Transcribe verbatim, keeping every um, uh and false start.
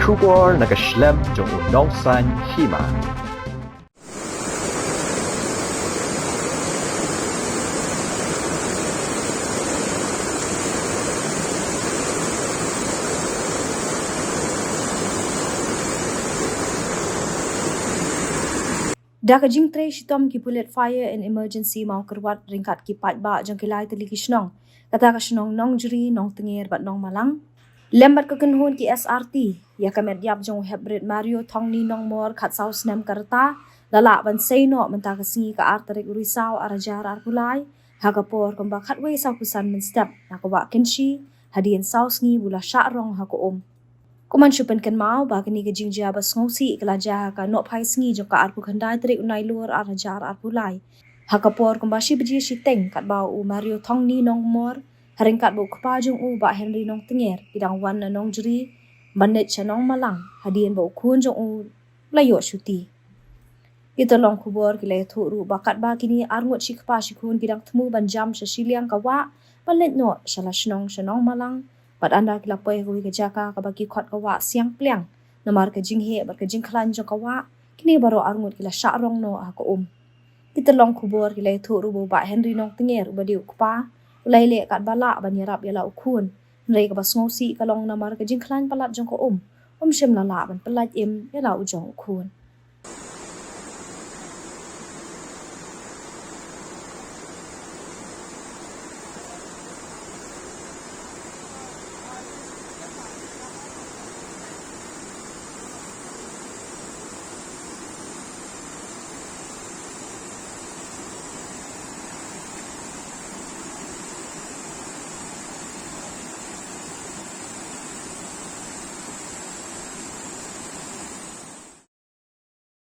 Khubor na ka shlem jong u nongsan hima. Da ka jingtrei shitom ki pulit Fire and Emergency Mawkyrwat ryngkat ki paidbah jong ki lai tylli ki shnong, kata ka shnong Nongjri, Nongtnger bad Nongmalang, lem bad ka kynhun ki S R T, ïa ka met ïap jong u heprit Mario Thongni Nongmor, khatsaw snem ka rta, la lah ban sei noh mynta ka sngi ka ar tarik u Risaw ar hajar arphew lai, ha ka por kumba khatwei sawphew san mynstep, na ka wah Kynshi, hadien saw sngi ba u la shah rong ha ka um. Kum ban shu pynkynmaw ba kane ka jingjia ba sngewsih ka la jia ha ka nohphai sngi jong ka arphew khyndai tarik u Nailur ar hajar arphew lai, ha ka por kumba shi baje shiteng, katba u Mario Thongni Nongmor, ha ryngkat bad u kpa jong u, Bah Henry Nongtnger, ki dang wan na Nongjri ban leit sha Nongmalang, hadien ba u khun jong u la ïoh shuti. Kita long khubor ki la ïathuh ruh ba katba kine arngut shi kpa shi khun ki dang thmu ban jam sha shiliang ka wah ban leit noh sha la shnong sha Nongmalang, bad ynda ki la poi ha kawei ka jaka kaba ki khot ka wah Siang Pliang, namar ka jingheh bad ka jingkhlaiñ jong ka wah, kine baroh arngut ki la shah rong noh ha ka um. Kita long khubor ki la ïathuh ruh ba u Bah Henry Nongtnger, uba dei u kpa, u la ïaleh katba lah ban ïarap ïa la u khun. Hynrei kaba sngewsih ka long namar ka jingkhlaiñ palat jong ka um, um shym la lah ban pyllait im ïa la u jong u khun.